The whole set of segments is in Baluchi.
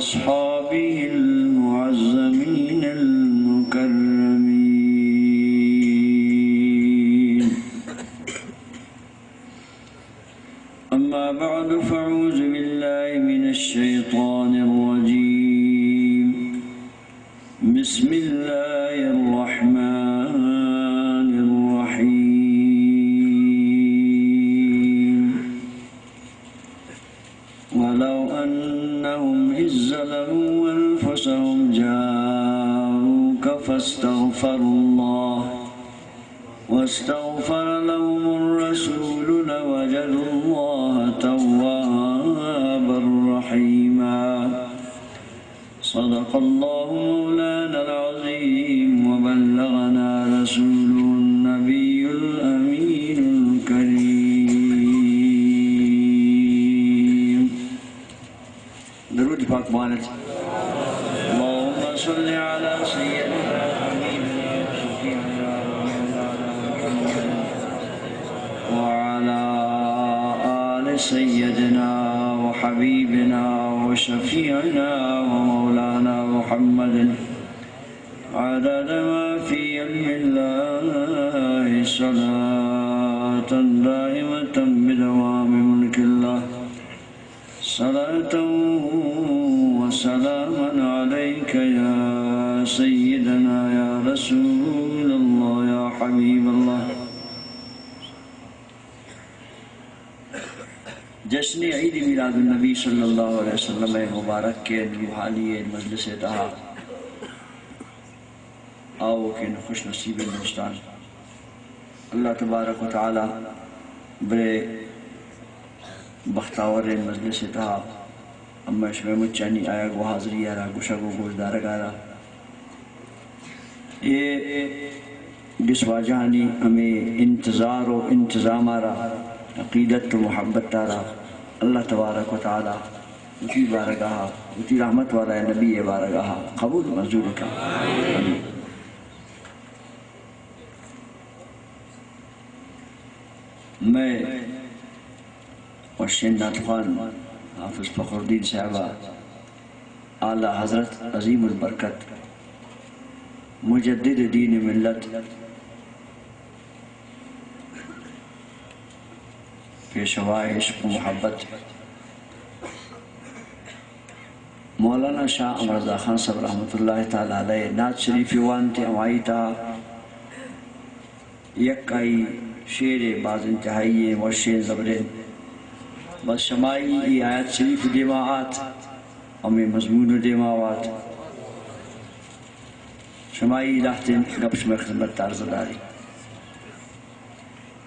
أصحابه المعظمين المكرمين. أما بعد، فأعوذ بالله من الشيطان الرجيم. بسم الله الرحمن الرحيم. ولو أنهم إذ ظلموا أنفسهم جاءوك فاستغفروا الله واستغفر لهم الرسول لوجدوا الله توابا رحيما. صدق الله مولانا العظيم وبلغنا رسوله النبي الأمين الكريم. درود پاک بوانت. اللهم صل على سيدنا وحبيبنا وشفيعنا ومولانا محمد وعلى آل سيدنا وحبيبنا وشفيعنا ومولانا محمد عدد ما في علم الله صلاة دائمة بدوام ملك الله. صلاة وسلاما عليك يا سيدنا يا رسول الله يا حبيب الله. جشن عید میلاد النبی صلی اللہ علیہ وسلم ءِ مبارک ءُ نورانی مجلس ءِ تہا آؤکیں خوش نصیبیں دوستان، اللہ تبارک و تعالی برے بختاوریں مجلس ءِ تہا ہمے شمئے مچانی آیگ و حاضری ءَ را، گوشگ و گوشدارگ ءَ را، اے گس واجہانی ہمے انتظار و انتظام ءَ را، عقیدت و محبت ءَ را اللہ تبارک و تعالی وتی بارگاہ ءَ، وتی رحمت والا نبی ءِ بارگاہ ءَ قبول منظور کن. آمین. مئے وشیں نعت خوان حافظ فخر الدین صاحب ءَ اعلی حضرت عظیم البرکت مجدد دین ملت، پیشوائے عشق و محبت مولانا شاہ امر رضا خان صاحب رحمت اللہ تعالی علیہ نعت شریف وانت، ہمائی تہا یک آئی شعر باز انتہائی وشیں زبریں. بس شمائی ای آیت شریف دیما آت، ہمے مضمون دیما آت. شمائی لہتیں گپ شمئے خدمت ءَ عرض داری.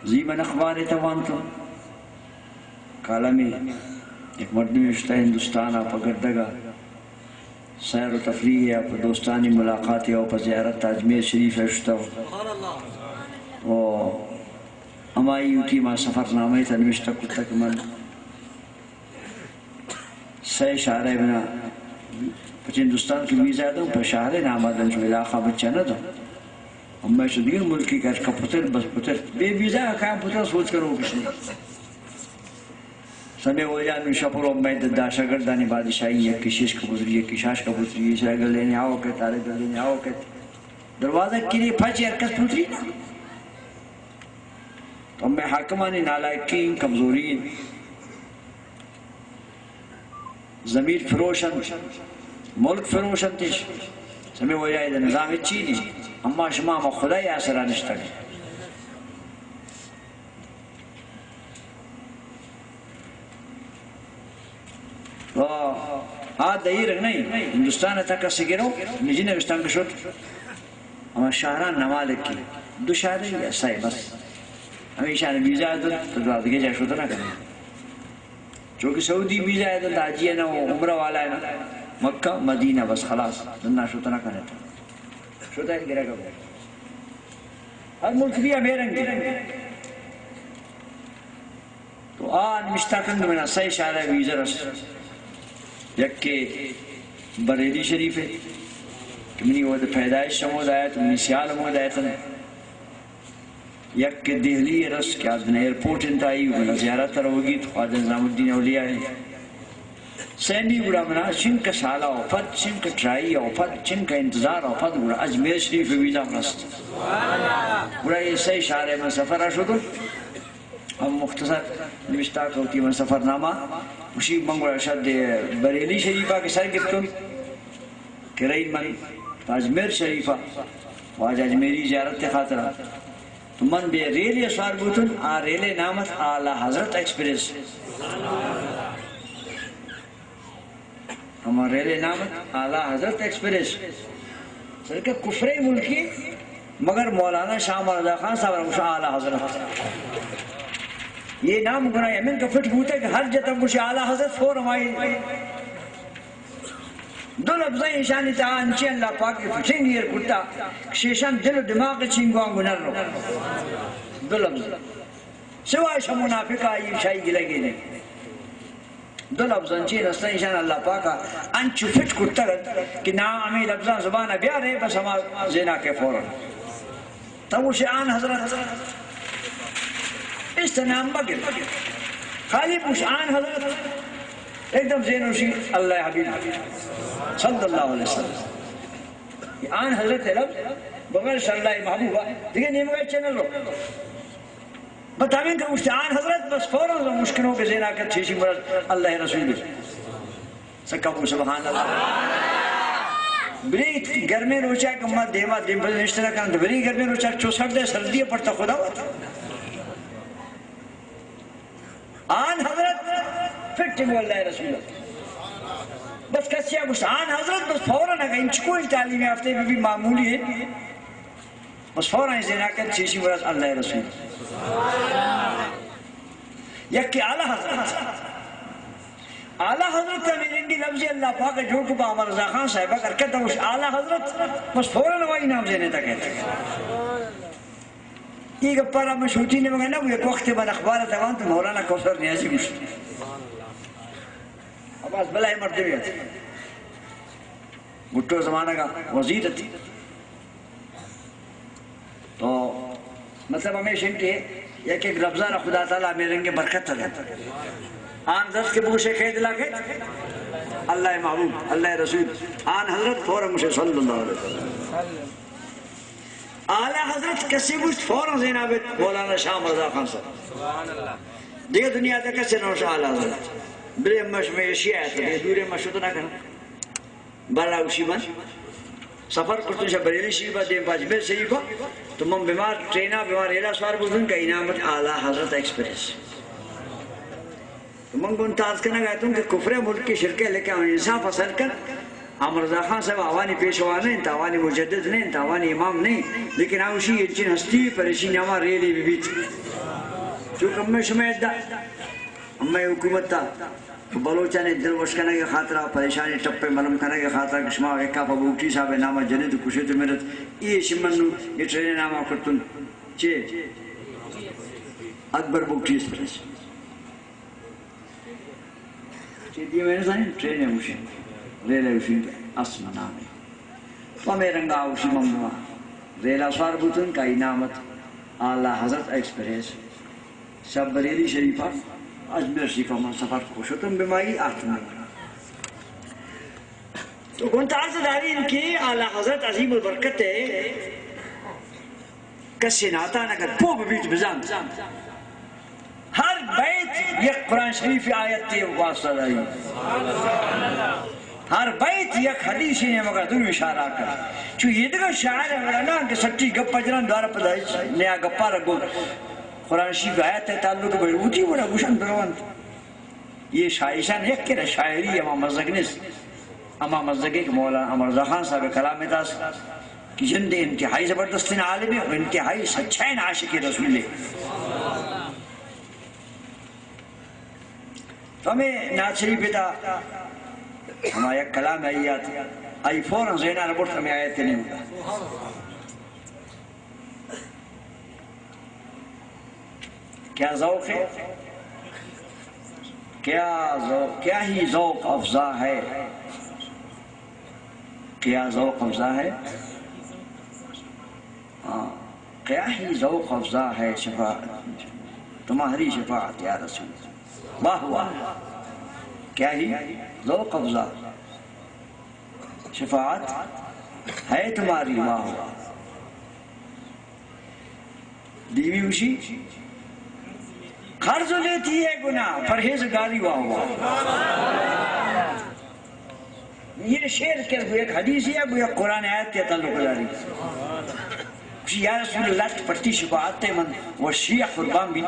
زی من اخبارے توانتم، کالمے، یک مردمے شتہ ہندوستان ءَ پہ گردگ ءَ، سیر و تفریح ءَ، پہ دوستانی ملاقات ءَ و پہ زیارت اجمیر شریف ءَ شتہ و ہمائی وتی ما سفر نامہ ءِ تہ نوشتہ کتہ کہ من سئے شہر ءَ بنا، پچ ہندوستان کہ ویزا دوں، پہ شہر ءِ نام ءَ دوں، چو علاقہ بچہ نہ دوں. ہمے شدگی ملکی کش کپتر، بس پتر، بے ویزا کام پتر سوچ کرو کچھ نہیں. سمے وجہ نو شپر و مئے ددا شاگردانی بادشاہی، یکی شش کبوتری، یکی شاش کبوتری، اسرا گلے نے آؤ کہ تارے گلے نے آؤ کہ دروازہ کلی پچ ہر کس پوتری نا. تو مئے حاکمانی نالائکی، کمزوری، ضمیر فروش انت، ملک فروش انت اش. سمے وجہ ادا نظام چی نہیں، اما شما ہما خدای آسرا نشتگ. تو آ دئی رگ نہیں، ہندوستان تک کسی گرو، نجی نوشتان کشت، ہما شہران نمالکی، دو شہر یا سئے بس. ہمیشان ویزا دت، تو دادگے جا شد نہ کرے. چونکہ سعودی ویزا ہے تو حاجی ہے نا، وہ عمرہ والا ہے نا، مکہ، مدینہ، بس خلاص، دنا شد نہ کرے. شد ہے گرا گا. ہر ملک بھی ہمیں رنگ ہے. تو آ نوشتہ کن کہ منا سئے شہر ءِ ویزا رست. یکے بریلی شریف ءَ کہ منی وہد پیدائش ہمود آیت، منی سیال ہمود آیت. یک کہ دہلی ءَ رست کہ آدن ایئرپورٹ انت آئی، منا زیارت ءَ روگی تو خواجہ نظام الدین اولیاء ءِ. سیمی گڑا منا چنکہ سالا و پد، چنکہ ٹرائی و پد، چنکہ انتظار و پد گڑا اجمیر شریف ویزا رست۔ گڑا یہ سہ شہر من سفر شتوں۔ ہم مختصر نوشتہ کہ وتی من سفر نامہ، گوشی من گڑا شد بریلی شریفا کہ سر گپتوں کہ رئی من پہ اجمیر شریفا واجہ اجمیری زیارت خاطرا۔ تو من بے ریلے سوار بوتوں، آ ریلے نام ات اعلی حضرت ایکسپریس۔ ہما ریلے نام ات اعلی حضرت ایکسپریس۔ سرکہ کفرے ملکی، مگر مولانا شاہ مرزا خان صاحب را گوشاں اعلی حضرت۔ یہ نام گنا ہمیں کہ فٹ بوتے کہ ہر جتہ گوشی اعلی حضرت فور ہمائی۔ دو لفظ ایشانی تہا انچیں اللہ پاک فٹنگ ایر کرتا کہ شیشان دل و دماغ چینگوان گنر رو۔ دو لفظ۔ سوائے شہ منافق آئی شاہی گلگی نہیں۔ دو لفظ انچیں ہستن، ایشان اللہ پاک ء انچو فٹ کرتگ ات کہ نا ہمیں لفظاں زبان ء بیارے، بس ہما زینا کے فوراً۔ تو گوشے آن حضرت، اس نام مگر، خالی گوش آن حضرت، ایک دم زینوشی اللہ حبیب صلی اللہ علیہ وسلم۔ یہ آن حضرت ہے لفظ، بغیر صلی اللہ محبوبہ، دیگه نیمگا چنل رو۔ بس ہمیں کہ گوشت آن حضرت، بس فوراً مشکنوں کہ زینا کت چیشی مراد اللہ رسول۔ سکا بو سبحان اللہ۔ بری گرمیں روچا کہ ما دیما دیم پر نشتہ نہ کنت، بری گرمیں روچا چو سرد ہے، سردی ہے، پر تو خدا ہوتا۔ آن حضرت فٹ مو اللہ رسول۔ بس کسی گوشت آن حضرت، بس فوراً اگر انچکو تعلیم یافتہ بھی، بھی معمولی ہے۔ بس فوراً زینا کت چیشی مراد اللہ رسول۔ یکی اعلی حضرت۔ اعلی حضرت ہمیں رنگی لفظ اللہ پاک جوڑ کو با امر رضا خان صاحب اگر کہتا گوش اعلی حضرت، بس فوراً وائی نام زینے تک ہے۔ یہ گپارا میں شوتی نے مگا نہ، ایک وقت من اخبار توان تو مولانا کوثر نیازی گوشت۔ عباس بلائے مردمی ات۔ بھٹو زمانہ کا وزیر ات۔ تو مطلب ہمیش انت کہ یک یک لفظاں خدا تعالی ہمے رنگیں برکت دنت۔ آن حضرت کہ بگوشے کئے دلا کئیت؟ اللہ محبوب، اللہ رسول۔ آن حضرت فوراً گوشے صلی اللہ علیہ وسلم۔ اعلی حضرت کسی گوشت فوراً زینا بیت مولانا شاہ مرزا خان صاحب۔ دیگہ دنیا تک کسی نوش اعلی حضرت۔ بلے مش میں اشیاء ہے تو دورے مشت نہ کرنا۔ بارا گوشی من سفر کرتوں شہ بریلی شریفا دیم پہ اجمیر شریفا، تو من بیمار ٹرینا بیمار ریلا سوار بوتوں کہ انعام ات اعلی حضرت ایکسپریس۔ تو من گوں تاز کنگ اتوں کہ کفر ملک شرک، لیکن انصاف اصل کن۔ امر رضا خان صاحب آوانی پیشوا نہ انت، آوانی مجدد نہ انت، آوانی امام نہ انت، لیکن آ گوشی انچین ہستی پریشی ناما ریلی بہ بیت۔ چونکہ میں شمئے دا، میں حکومت تا بلوچانی دل وش کنگ ء خاطرا، پریشانی ٹپ ء ملم کنگ ء خاطرا کہ شما یکا پہ بگٹی صاحب ء نام ء جنت و کشت و مرت، اے شمن نو اے ٹرین ء نام ء کرتن چے؟ اکبر بگٹی ایکسپریس۔ چے دیمے نزانیں ٹرین ء گوشی، ریل ء گوشی، اسم نام ء۔ پہ ہمے رنگا گوشی من بما ریلا سوار بوتن کہ آئی نام ات اعلی حضرت ایکسپریس۔ شہ بریلی شریفا اجمیر شریفا من سفر کو شتم بمائی آتم۔ تو گوں عرض دارین کہ اعلی حضرت عظیم البرکت ہے، کسی ناتا نہ کر پو بیت بزان۔ ہر بیت یک قرآن شریف آیت تے واسطہ داری۔ ہر بیت یک حدیثی نے مگر دور اشارہ کر۔ چو یہ دگہ شاعر ہے ولا نا کہ سٹی گپ جنان دوارا پدا ہچ نیا گپا رگو۔ قرآن شریف آیت تے تعلق بڑوتی وڑا گوشن دروانت۔ یہ شاعشان یک کرا شاعری ہما مزگ نیست۔ ہما مزگے کہ مولانا امر رضا خان صاحب کلام داس کہ جند انتہائی زبردستین عالم ہے و انتہائی سچائین عاشق رسول ہے۔ تو ہمیں ناچری پتا ہما یک کلام آئی آت، آئی فوراً ذہن آ برت ہمیں آیت نہیں ہوتا۔ کیا ذوق ہے، کیا ذوق، کیا ہی ذوق افزا ہے، کیا ذوق افزا ہے، ہاں، کیا ہی ذوق افزا ہے شفاعت، تمہاری شفاعت یا رسول۔ واہ واہ، کیا ہی لو قبضہ شفاعت ہے تمہاری، واہ واہ۔ دیمی گوشی، قرض لیتی ہے گناہ، پرہیزگاری، واہ واہ۔ یہ شعر کہ گو یک حدیث یا گو یک قرآن آیت یا تعلق داری۔ گوشی، یا رسول اللہ، پرتی شفاعت تے من وشی قربان بی۔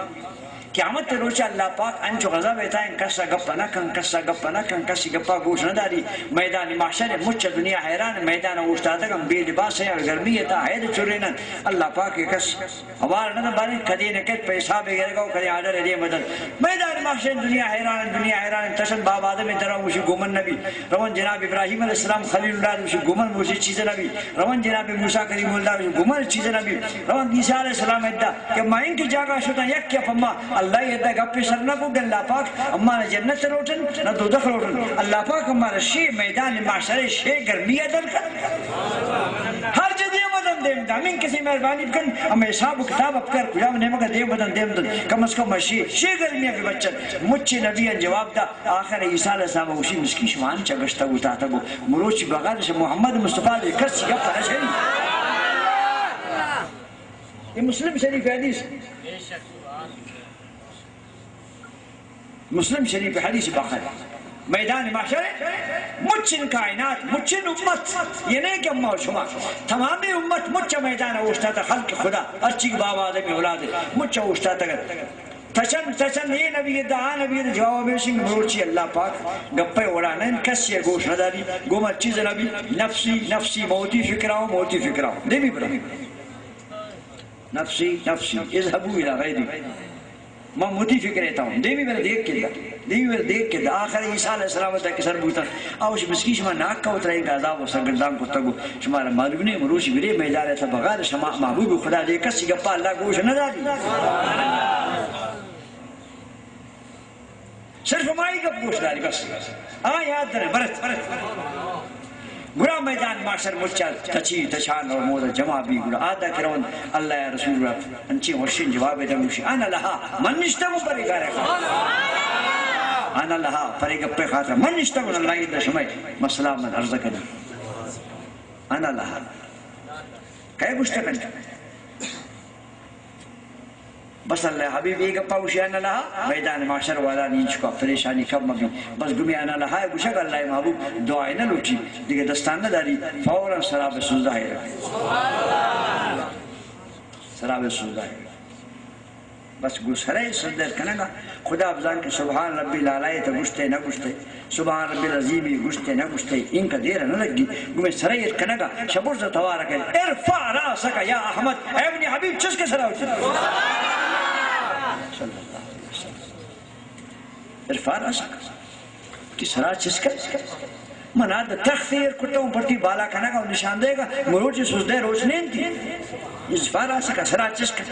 قیامت روچ اللہ پاک انچو غضب ایتا، ان کسا گپ نہ کن، کسا گپ نہ کن، کسی گپا گوش نہ داری۔ میدان محشر مچ دنیا حیران، میدان اوشتاتگن بے لباس ہیں اور گرمی ہے تا حید چرینن۔ اللہ پاک کس ہوار نہ بارے کدی نہ کت پیسہ بغیر گو کدی آرڈر دے مدد۔ میدان محشر دنیا حیران، دنیا حیران، تشن باب آدم درا گوشی گمن نبی۔ روان جناب ابراہیم علیہ السلام خلیل اللہ گوشی گمن موشی چیز نبی۔ روان جناب موسیٰ کلیم اللہ گوشی گمن چیز نبی۔ روان عیسیٰ علیہ السلام ادا کہ ما انکہ جاگہ شتاں یک یا پما اللہ ادا گپے سر نہ کو گلا پاک، اما نہ جنت لوٹن نہ دوزخ لوٹن۔ اللہ پاک ہمارا شے میدان محشر شے گرمی ادل کر۔ ہر جدی مدن دیم دا، من کسی مہربانی بکن، ہم حساب و کتاب اپکر کجا نیمگا دیم بدن دیم دن، کم از کم شے، شے گرمی بی بچن۔ مچ نبی جواب دا، آخر عیسیٰ علیہ السلام گوشی مسکی شمان چگشتگ و تاتگ و مروچی بغیر شے محمد مصطفیٰ دے کس یا پرشری۔ یہ مسلم شریف حدیث۔ مسلم شریف حدیث بخاری۔ میدان محشر مچن کائنات، مچن امت، یہ نہیں کہ اما و شما، تمامی امت مچ میدان اوشتاتا، خلق خدا، ہر چیز باب آدم اولاد مچ اوشتاتا۔ تچن تچن یہ نبی دا، آ نبی دا، جواب ہمیشن مروچی اللہ پاک گپے وڑا نہ، کس یہ گوش نہ داری، گو مر چیز نبی، نفسی نفسی، موتی فکراؤں، موتی فکراؤں، دیمی برا۔ نفسی نفسی، اذهبوا الی غیری۔ ما مودی فکر ایتا ہوں۔ دیمی بر دیکھ کے دا۔ دیمی بر دیکھ کے دا۔ آخر عیسیٰ علیہ السلام تک سر بوتا۔ اوش مسکی شما ناک کا اترا ایک عذاب و سرگردان کو تگو۔ شما را معلوم نہیں، مروشی برے میدان ایتا بغیر شما محبوب خدا دے کسی گپا اللہ گوش نہ داری۔ صرف ہمائی گپ گوش داری بس۔ آ یاد درے برت۔ گڑا میدان محشر مچا تچی تچان و مودا جمع بی گڑا آدا کرون اللہ یا رسول اللہ انچی ورشین جواب دے گوشی، انا لها، من نشتگوں پرے گارے خاطر۔ انا لها، پرے گپے خاطر من نشتگوں، اللہ یہ شمئے مسئلہ من عرض کنی۔ انا لها۔ کئے گوشتگن؟ بس اللہ حبیب یہ گپا گوشی، انا لها، میدان محشر والا نینچ کو پریشانی کم مبی۔ بس گمی انا لها گوشگ اللہ محبوب دعا نہ لوٹی، دیگه دستان نہ داری، فوراً سراب سوزدہ ہے۔ سراب سوزدہ ہے۔ بس گو سرے سجدہ کنگا، خدا بزان کہ سبحان ربی الاعلی تو گوشتے نہ گوشتے۔ سبحان ربی العظیم گوشتے نہ گوشتے، انکا دیر نہ لگی۔ گمے سرے ایر کنگا، شبرز توارا کہ، ارفع راسک یا احمد، اے منی حبیب چس کے سرا ہوتی۔ صلی اللہ علیہ وسلم۔ ارفع راسک۔ تی سرا چس کر۔ من آد تخت ایر کتا ہوں پرتی بالا کنگا و نشان دے گا، مروچی سجدے روچ نینتی۔ ارفع راسک، سرا چس کر۔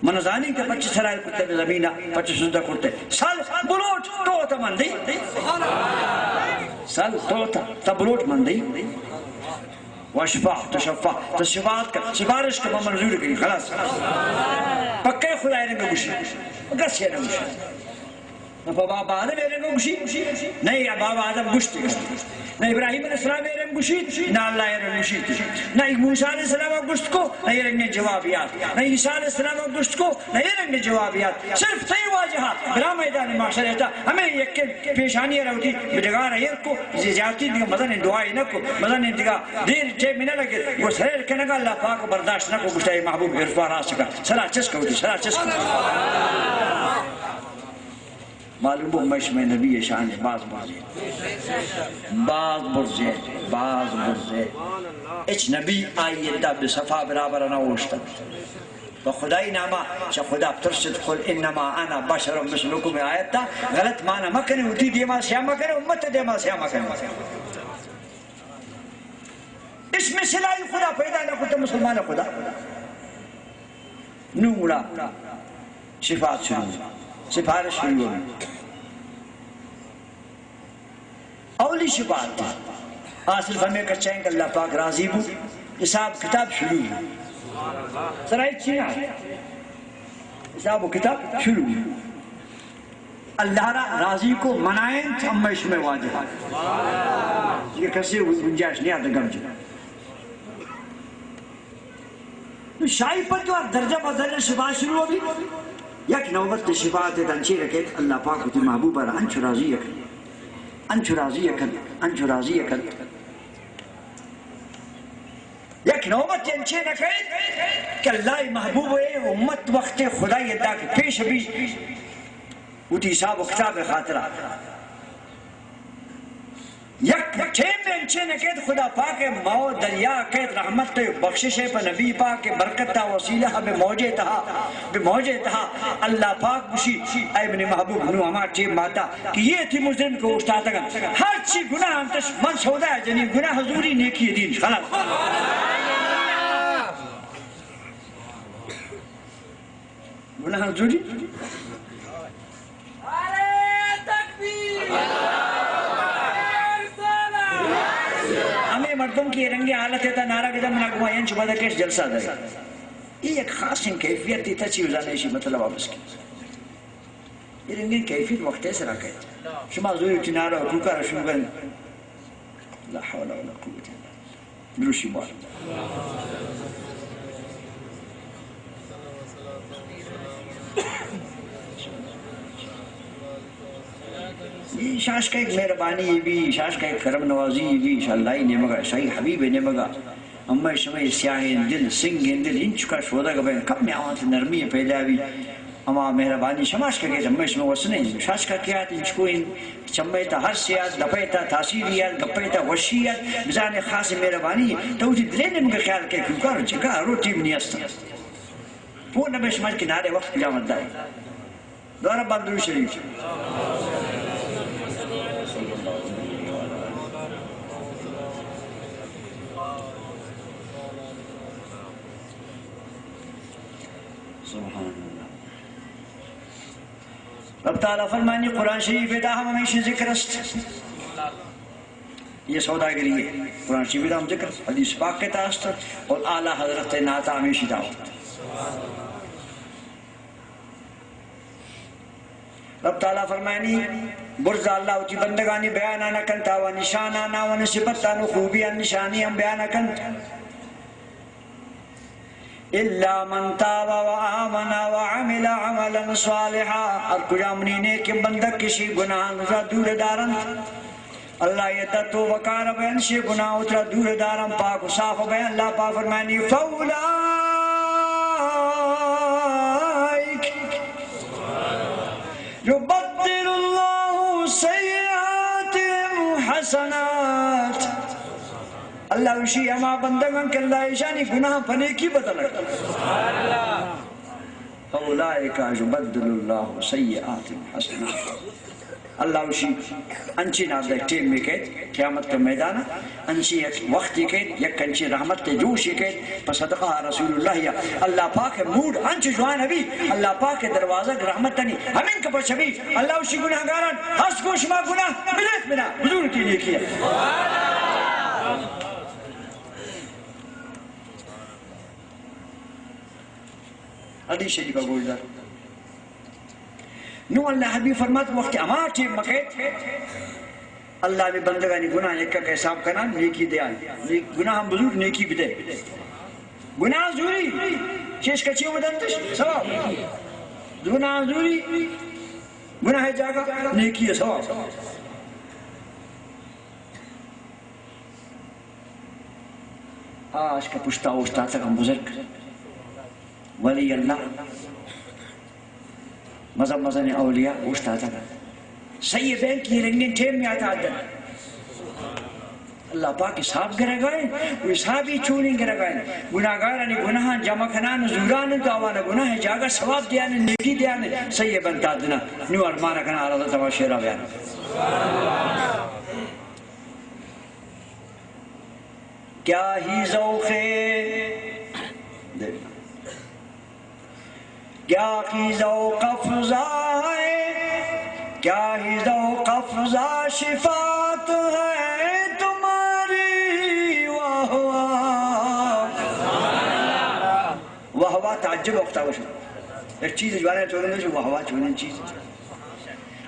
من زانی کہ پچ سرا کرتے بہ زمین، پچ سجدہ کرتے۔ سل بلوٹ تو تا من دی۔ سل تو تا، تا بلوٹ من دی۔ واشفع تشفع، تو شفاعت کر، سفارش کر، من منظور کری، خلاص۔ پکے خدا رنگ گوشی، گس رنگ گوشی۔ نہ پہ بابا آدم ء رنگ گوشی، نہ یا بابا آدم گوشت۔ نہ ابراہیم علیہ السلام ء رنگ گوشی، نہ اللہ ء رنگ گوشی۔ نہ موسیٰ علیہ السلام ء گوشت کو، نہ یہ رنگ جواب یات۔ نہ عیسیٰ علیہ السلام ء گوشت کو، نہ یہ رنگ جواب یات۔ صرف تئی واجہ برا میدان محشر ء تا ہمیں یک پیشانی ء روتی، ڈگار ء ایر کو، زیاتی دیگہ مزن دعائے نہ کو، مزن دیگہ دیر ٹائم نہ لگے۔ گو سریر کنگا اللہ پاک برداشت نہ کو، گوشتا اے محبوب ارفع راسک، سرا چس کو، سرا چس کو۔ معلوم بو، مئے شمئے نبی ء شان باز برزے، باز برزے، باز برزے۔ اچ نبی آئی ادا بہ صفا برابر نہ اوشتت۔ پہ خدائی ناما چہ خدا ترست، قل انما انا بشر مثلکم آیت تا غلط معنی مکنے، وتی دیما سیاہ مکنے، امت دیما سیاہ مکنے۔ اس میں سلائی خدا پیدا نہ کتا مسلمان خدا۔ نوں گڑا شفاعت شروع، سفارش شروع ہوئی۔ اولی شفاعت آ صرف ہمیں کچھائیں کہ اللہ پاک راضی بو، حساب کتاب شروع ہوئی۔ سرائی چینا حساب و کتاب شروع ہوئی۔ اللہ را راضی کو منائیں، ہمیں شمے واجہ۔ یہ کسی گنجائش نہیں آتا گم جو۔ نو شاہی پت تو درجہ بدل شفاعت شروع ہوگی۔ یک نوبت شفاعت انچی رکھے، اللہ پاک وتی محبوب را انچو راضی کن، انچو راضی کن، انچو راضی کن۔ یک نوبت انچے نہ کئیت کہ اللہ محبوب اے امت وقت خدائی ادا کہ پیش بی وتی حساب و کتاب خاطرہ۔ یک ٹیم انچے نہ کئیت خدا پاک ماو دریا کئیت رحمت و بخشش پہ نبی پاک برکت وسیلہ بہ موجے تہا، بہ موجے تہا اللہ پاک گوشی، اے منی محبوب، نو ہما ٹیم ماتا کہ یہ تھی مجرم کو اوشتاتگن۔ ہر چی گناہ انتش من سودا جنی، گناہ زوری نیکی دین، خلاص۔ گناہ زوری۔ ہمیں مردم کی رنگی حالت ہے تا نعرہ گدا منا گوا ینچ بدا کش جلسہ دے۔ یہ ایک خاص کیفیت تھی تا چی وزانے شی مطلب واپس کی۔ اے رنگیں کیفیت وقت ء سرا کئیت۔ شما زوری وتی نعرہ و کوکار شروع کن۔ لا حول ولا قوة الا باللہ۔ دروشی بار۔ یہ شاش کا ایک مہربانی بی، شاش کا ایک کرم نوازی بی، شاہ اللہ نیمگا، شاہی حبیب نیمگا۔ امئے شمئے سیاہیں دل، سنگیں دل، انچکا شودگ بئیں، کمے آوانت نرمی پیدا بی۔ ہما مہربانی شماش کا گیت، امئے شمئے وس نہ انت۔ شاش کا کیات انچکو انت، چمئے تا ہرسے آت، دپئے تا تاثیری آت، گپئے تا وشی آت، بزانے خاص مہربانی۔ تو وتی دلے نیمگا خیال کئے، کوکار جگہ ہرو ٹیم نی است۔ پور نبش مر کنارے وقت کجا مدار۔ دوارہ بندو شریف۔ سبحان اللہ۔ رب تعالیٰ فرمانی قرآن شریف دا ہم ہمیشہ ذکر است۔ یہ سوداگری ہے۔ قرآن شریف دا ہم ذکر است، حدیث پاک کے تا است اور اعلیٰ حضرت نعت ہمیشہ دا ہوتا۔ رب تعالیٰ فرمائنی، برز اللہ وتی بندگانی بیان نہ کنت، آوا نشانانا و صفتان و خوبیان نشانی ہم بیان کنت۔ الا من تاب و آمن و عمل عملا صالحا، ہر کجا منی نیک بندگ کشی گناہان را دور دارنت۔ اللہ یہ تا توبہ کار بین، شی گناہ اترا دور دارن، پاک و صاف بین۔ اللہ پاک فرمانی، فاولائک یبدل اللہ سیئاتہم حسنات۔ اللہ وشی ہما بندگان کہ اللہ ایشانی گناہ پہ نیکی بدل۔ فاولئک یبدل اللہ سیئاتہم حسنات۔ اللہ وشی انچیں آدگہ ٹیم میں کئیت قیامت کے میدان، انچیں یک وقت کئیت، یک انچیں رحمت جوش کئیت، پہ صدقہ رسول اللہ یا اللہ پاک موڈ انچ جوان بی، اللہ پاک دروازہ رحمتانی ہمیں کپش بی، اللہ وشی گناہگاران ہست کو شما گناہ بلیت بنا، بزور کی نیکی ہے۔ حدیث شریف گوش دار۔ نو اللہ حبیب فرمات، وقت ہما ٹیم مکیت، اللہ بے بندگانی گناہ یک کا حساب کنان، نیکی دیان۔ نیک، گناہ ہم بزور، نیکی بدے۔ گناہ زوری، چیش کچی ہم دنتش، ثواب۔ گناہ زوری، گناہ جاگہ، نیکی ثواب۔ آ اشکہ پشتا اوشتاتگ ہم بزرگ ولی اللہ، مزن مزن اولیاء اوشتاتگ۔ سید بینک یہ رنگین ٹیم میں آتا دن۔ اللہ پاک حساب گرگائیں، و حسابی چونیں گرگائیں۔ گناہگارانی گناہاں جمع کنان و زوران تو آوانا گناہ جاگہ ثواب دیان، نیکی دیان، سید بنتا دنا۔ نو ارمان کنا آرادہ تماشے را بیان۔ کیا ہی ذوق ہے، کیا ہی ذوق افزا ہے، کیا ہی ذوق افزا صفات ہے تمہاری، واہ واہ۔ واہ واہ تعجب وقتا گوشت۔ ایک چیز جوانے چورے، واہ واہ چونیں چیز۔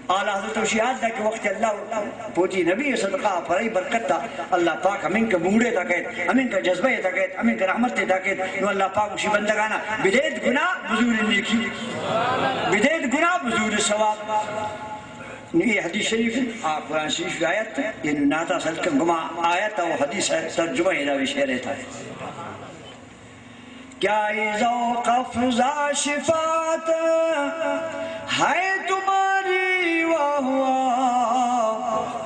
اعلی حضرت وشی یاد دا کہ وقت اللہ پوتی نبی صدقہ پرائی برکت تا اللہ پاک ہمیں کا موڑے تا کہت، ہمیں کا جذبہ تا کہت، ہمیں کا رحمت تا کہت، نو اللہ پاک وشی بندگانا بدیت گناہ بزور نیکی، بدیت گناہ بزور ثواب۔ نو یہ حدیث شریف، آ قرآن شریف آیت، یہ نو ناتا سلکن گما آیت و حدیث ہے، ترجمہ ہے، راوی شعر ہے تا۔ کیا یہ ذوق افزا شفاعت ہے تمہاری، واہ واہ۔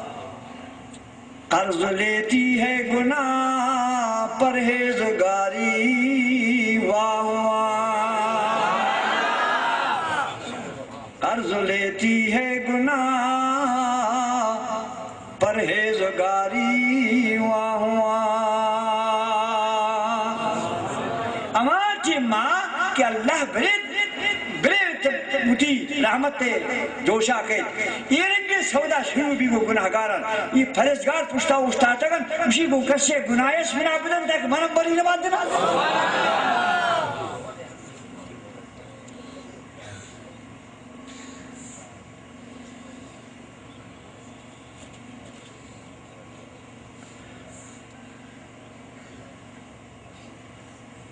قرض لیتی ہے گناہ پرہیزگاری، واہ واہ۔ قرض لیتی ہے گناہ پرہیزگاری، واہ واہ۔ ہما ٹیما کہ اللہ برے، برے وتی رحمت جوشا کئے، اے رنگیں سودا شروع بی گو گناہگاران۔ اے پرہیزگار پشتا اوشتاتگن، اشی گو کسے گناہش بنا بدن تاکہ منم بری نبات دنا۔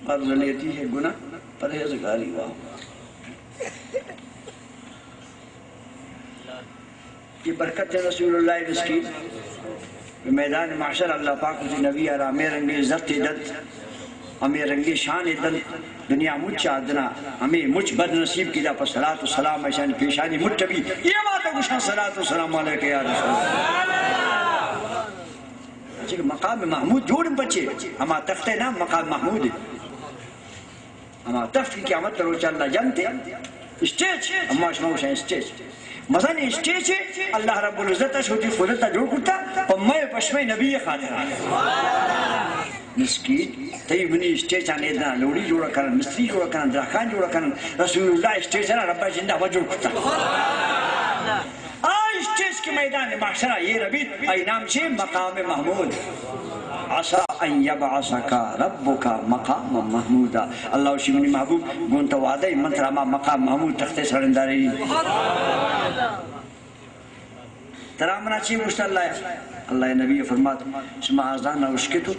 قرض لیتی ہے گناہ پرہیزگاری، واہ۔ یہ برکت رسول اللہ مسکین۔ میدان محشر اللہ پاک وتی نبی ء را ہمے رنگیں عزت دنت، ہمے رنگیں شان دنت۔ دنیا مچ آدنا ہمے مچ بد نصیب کی دا پہ صلاۃ و سلام ایشانی پیشانی مٹ بی۔ یہ بات گوشاں، صلاۃ و سلام علیک یا رسول اللہ۔ چونکہ مقام محمود جوڑ بچے، ہما تخت نام مقام محمود۔ ہما تخت کہ قیامت روچ اللہ جنت اسٹیج، اما شما گوشاں اسٹیج۔ مثلاً اسٹیج اللہ رب العزت ء شوتی قدرت ء جوڑ کرتا، پہ مئے پشمئے نبی خاطر۔ مسکین، تئی منی اسٹیج آنے دا لوڑی جوڑ کرن، مستری جوڑ کرن، درخان جوڑ کرن، رسول اللہ اسٹیج را رب جند ہوا جوڑ کرتا۔ آ اسٹیج کہ میدان محشر ء ایر بیت، آئی نام چے؟ مقام محمود۔ عسى أن يبعثك ربك مقاما محمودا۔ اللہ وشی منی محبوب، گون تو وعدہ ای، من ترا ہما مقام محمود تخت سرنداری۔ ترا منا چی گوشت اللہ؟ اللہ نبی فرمات، شما آزان اشکتو،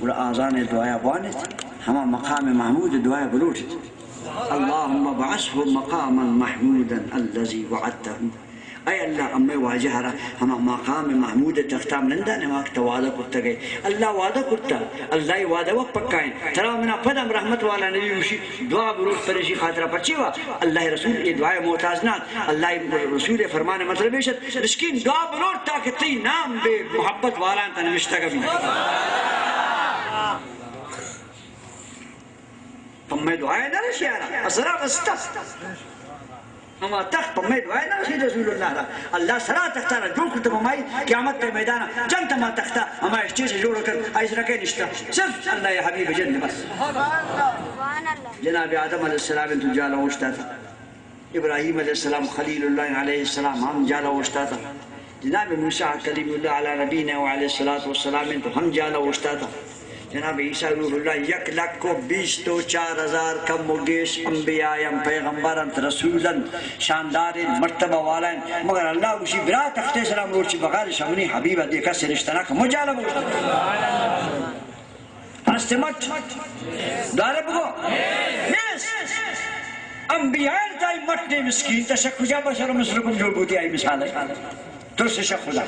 گڑا آزان دعایا بوانت، ہما مقام محمود دعایا بلوٹت۔ اللهم ابعثه مقاما محمودا الذي وعدته۔ اے اللہ، امے واجہ را ہما مقام محمود تختا نندان ہما کہ تو وعدہ کرتگ ئے۔ اللہ وعدہ کرتا، اللہ ای وعدہ و پکا ایں۔ ترا منا پد ہم رحمت والا نبی گوشی، دعا بروت پریشی خاطرا۔ پچے وا اللہ رسول اے دعا محتاج نہ، اللہ رسول فرمان مطلب ایش ات، مسکین دعا بلوٹ تاکہ تئی نام بے محبت والان تن نوشتگ بی۔ پمے دعائے نہ رسی آرا، سرا رستہ۔ ہما تخت پمے دعائے نہ رسی رسول اللہ را۔ اللہ سرا تختا را جوڑ کرتا، ہمائی قیامت تے میدانا جنت ہما تختا، ہما اسٹیج جوڑ کر، آئی سرا کے نشتا۔ صرف اللہ حبیب جند بس۔ جناب آدم علیہ السلام تو جالا اوشتاتا۔ ابراہیم علیہ السلام، خلیل اللہ علیہ السلام ہم جالا اوشتاتا۔ جناب موسیٰ کلیم اللہ علی نبینا و علیہ الصلوۃ والسلام تو ہم جالا اوشتاتا۔ جناب عیسیٰ روح اللہ یک لکھ و بیست و چار ہزار کم و گیش انبیاء انت، پیغمبر انت، رسول انت، شاندار انت، مرتبہ والا انت، مگر اللہ گوشی برا تخت سلام روچی بغیر شمنی حبیب دے کس رشتہ نہ کم جالا اوشتاتا۔ ہست مٹ؟ دارے بگو؟ نیست۔ انبیاء تائی مٹ نے مسکین، تا شک کجا بشر مثلکم جوڑ بوتی آئی مثال ہے۔ تو سے شک خدا۔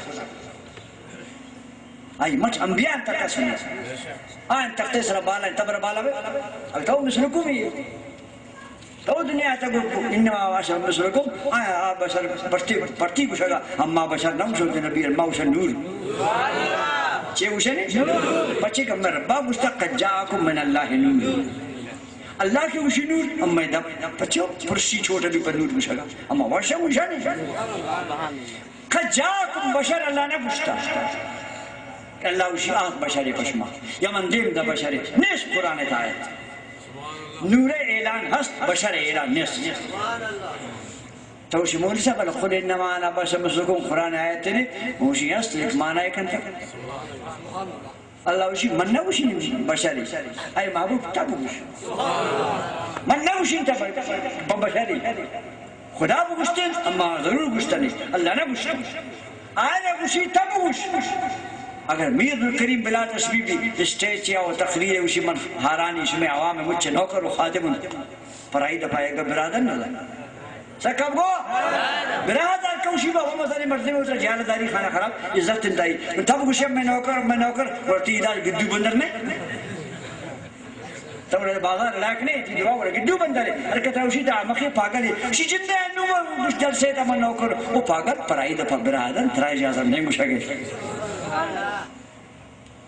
آئی مٹ انبیاء تک سنے۔ آن تختے سر بالا، تبر بالا بے۔ اب تو مثلکم ہی۔ تو دنیا تا گو، انما بشر مثلکم، آ، آ بشر پرتی، پرتی گوشگا، اما بشر نہ گوشو کہ نبی، اما گوشن نور۔ چے گوشن؟ پچے کہ من ربا گوشتا، قد جاءکم من اللہ نور۔ اللہ کے گوشی نور، اما دب، پچو پرشی چھوٹا بھی پر نور گوشگا، اما واشا گوشن۔ قد جاءکم بشر اللہ نہ گوشتا۔ اللہ گوشی آت بشر پشما، یا من دیم دا بشر، نیست قرآن تا آیت۔ نور اعلان ہست، بشر اعلان نیست۔ تو شی مولوی صاحب، بل قل انما انا بشر مثلکم قرآن آیت نے، موشی ہست، ایک معنی کنتا۔ اللہ گوشی من نہ گوشی بشری، اے محبوب تب گوش۔ من نہ گوشی تب بشری۔ خدا بگوشتیں، اما ضرور گوشتنی، اللہ نہ گوشت۔ آئرا گوشی تب گوش۔ اگر میر عبدالکریم بلا تشبیہ بی اسٹیج یا و تقریر گوشی من ہارانی شمے عوام مچ نوکر و خادم انت، پرائی دپا ایگا برادر نہ سکب گو برادر کوشی با وہ مسئلے مرضی میں اترا جہالت داری خانہ خراب عزت انتہائی۔ تب گوشی میں نوکر، میں نوکر ورتی ادار گدو بندر نہیں۔ تو رے بازار لائق نہیں، تئی دوا ورا گڈو بندرے، ہر کتا اوشی تا مخی پاگل ہے، شی جندے انو گوش در سے تا من نوکر، او پاگل پرائی دپا برادن، ترا اجازت نہیں گوشا گے۔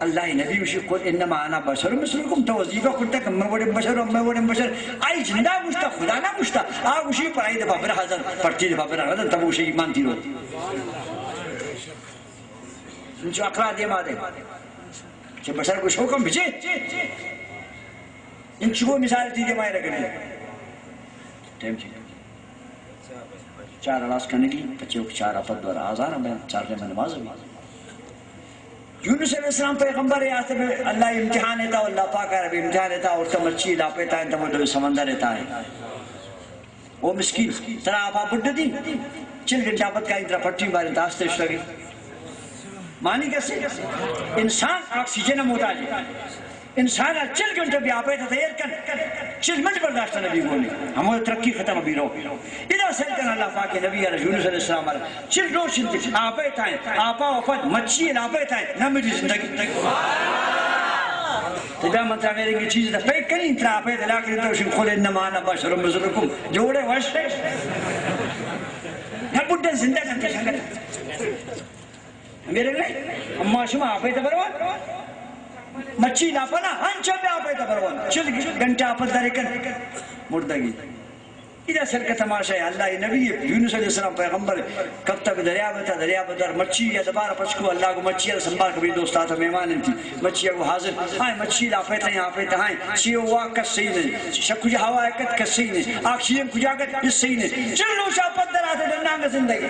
اللہ نبی اوشی قل انما انا بشر مثلکم، تو وظیفہ کرتا کہ میں وڑے بشر، میں وڑے بشر، آئی جندا گوشتا، خدا نہ گوشتا، آ اوشی پرائی دپا برادن، پرتی دپا برادن، تب اوشی ایمان تیرو۔ انچو اقرا دیما دے۔ چہ بشر گوشو کم بچے۔ انچو مثال تئی دیما رکھنے۔ ٹائم چی؟ چار الاس کنگی، پچے چار اپد دور آزار میں چار دے میں نماز بھی۔ یونس علیہ السلام پیغمبر ہے، آتے میں اللہ امتحان ہے تا، اللہ پاک عربی امتحان ہے تا، اور تم اچھی لاپے تا، تم دو سمندر ہے تا ہے۔ او مسکین، ترا آپا بڈ دی، چل گھنٹہ پد کائی ترا پٹی بارے داست شتگی۔ معنی کسے؟ انسان آکسیجن محتاج ہے۔ انسان چل گھنٹہ بی آپے تا تیار کن، چل منٹ برداشت نہ بی گونے۔ ہمو ترقی ختم بی رو۔ ادا سر کن اللہ پاک نبی علیہ یونس علیہ السلام علیہ۔ چل روچ انت، آپے تائیں، آپا وفات، مچی لاپے تائیں، نہ مری زندگی۔ تو بیا من ترا میرے کی چیز دا پیک کنی، ترا آپے دلا کنی تو شن قل انما انا بشر مثلکم۔ جوڑے وش ہے۔ نہ بڈن زندہ کنتے سنگت۔ میرے نہیں، اما شما آپے تا بروان۔ مچی لاپنا، ہنچا بیا آپے تا بروان۔ چل گھنٹہ آپت دارے کن۔ مردگی۔ ادا سر کا تماشا ہے، اللہ نبی ہے، یونس علیہ السلام پیغمبر ہے، کپتا بہ دریا بتا، دریا بتا مچی یا دوبارہ پچکو، اللہ کو مچی یا سنبھال کبھی دوست آتا مہمان انتی، مچی یا وہ حاضر، ہائے مچی لا پہ تہیں، آ پہ تہیں، چی ہوا کس صحیح نہیں، شک کجا ہوا ہے کت کس صحیح نہیں، آکسیجن کجا کت کس صحیح نہیں، چلو شاہ پدر آتے ڈنانگ زندگی۔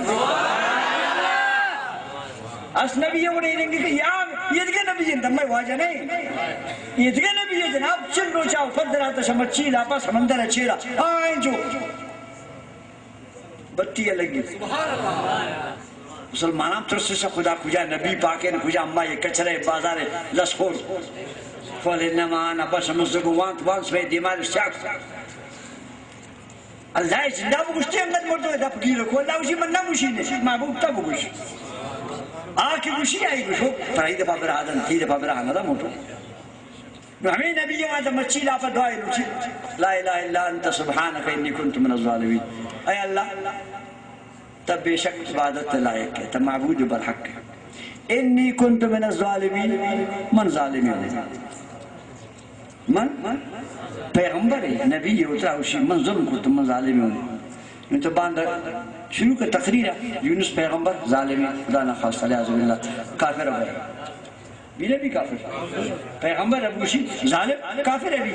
اس نبی وڑے رنگی کہ یا یہ دگہ نبی انت، میں واجہ نہیں۔ یہ دگہ نبی ہے جناب، چل روچا و پدرا تشا مچی لاپا سمندر چیرا۔ آئیں جو بتی لگی۔ مسلمانان ترس سے خدا کجا نبی پاکن کجا اما یہ کچرے بازار لسخور۔ قل انما انا بشر مثلکم وانت وانس میں دیمار شاک۔ اللہ ء زندہ بگوشتے انگت مردم ء دپ گیر کو، اللہ گوشی من نہ گوشی نے، محبوب تب بگوش۔ آ کہ گوشی آئی گوشو، پر ای دفعہ برا آدم، تی دفعہ برا آدم موٹو۔ نو ہمیں نبی وہاں تو مچی لاپا دعائے لوٹی، لا الہ الا انت سبحانک انی کنت من الظالمین۔ اے اللہ، تب بے شک عبادت لائق ہے، تب معبود برحق ہے۔ انی کنت من الظالمین، من ظالمین ہوں۔ من پیغمبر ہے، نبی ہے، اترا ہوشی، من ظلم کرت، من ظالم ہوں۔ نو تو باند شروع کا تقریر، یونس پیغمبر ظالم ہے، خدا نہ خواستہ، العیاذ باللہ، کافر ہے۔ بی نبی کافر۔ پیغمبر اب گوشی ظالم کافر ہے بھی۔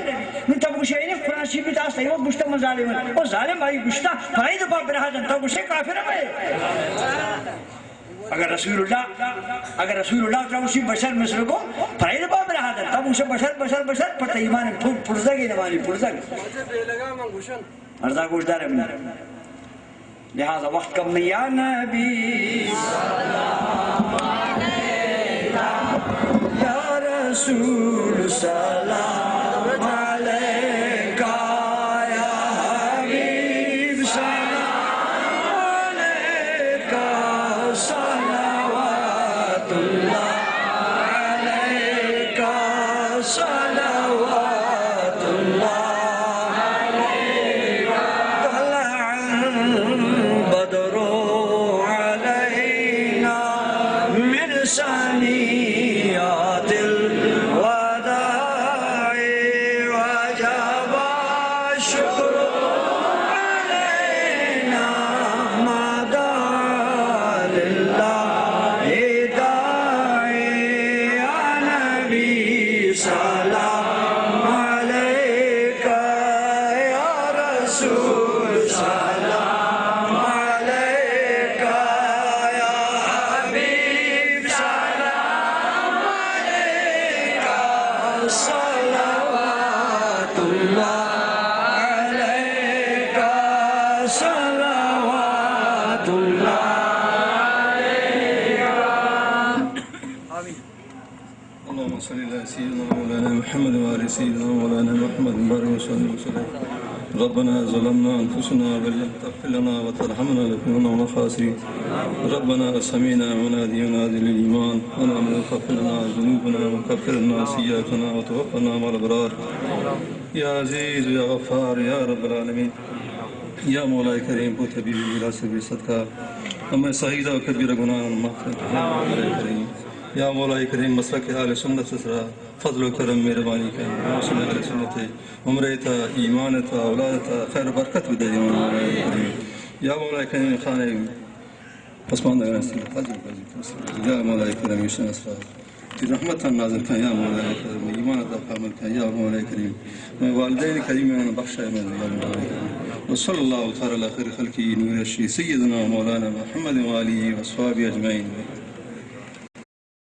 نو تب گوشی، اے قرآن شریف تاس تیو گشتا من ظالم ہوں۔ او ظالم آئی گشتا، پرائی دفعہ برہا دن، تب گوشی کافر ہے۔ اگر رسول اللہ، اگر رسول اللہ ترا گوشی بشر مثلکم، پرائے دپا برہا دن، تب گوشے بشر، بشر، بشر، پر تئی ایمان پھر، پھرزگ ہے نمانی پھرزگ۔ ارزا گوشدار ہے منی۔ لہذا وقت کم نہیں، یا نبی سلام علیکہ، یا رسول سلام علیکہ، یا حبیب سلام علیکہ، صلوات اللہ علیکہ، صلوات اللہ علیکہ۔ طلع البدر علينا من ثنيات الوداع وجب الشكر علينا ما دعا لله داعي. يا نبي سلام عليك، يا رسول سلام عليك، يا حبيب سلام اللهم صل على سيدنا مولانا محمد وعلى سيدنا مولانا محمد وبارك وسلم وسلم. ربنا ظلمنا أنفسنا وإن لم تغفر لنا وترحمنا لنكونن من الخاسرين. ربنا سمعنا مناديا ينادي للإيمان أن آمنوا فاغفر لنا ذنوبنا وكفر عنا سيئاتنا وتوفنا مع الأبرار. يا عزيز يا غفار يا رب العالمين. يا مولاي كريم، بوت حبيبي بلا سبيل صدقه. ہمے صغیرہ و کبیرہ گناہاں معاف کن یا مولا کریم. یا مولا کریم، مسلک اہل سنت سرا فضل و کرم مہربانی کن. مسلک اہل سنت عمرے تا، ایمان تا، اولاد تا خیر و برکت بدے یا مولا کریم. یا مولا کریم، خانہ پسماندگان سرا فضل و کرم. یا مولا کریم، ایشان سرا رحمت نازل کن یا مولا کریم، ایمان تا کامل کن یا مولا کریم. مئے والدین کریمین بخشائے من یا مولا کریم. وصلی اللہ تعالی علی خیر خلقه نور الشی سیدنا مولانا محمد و آله و اصحابه اجمعین.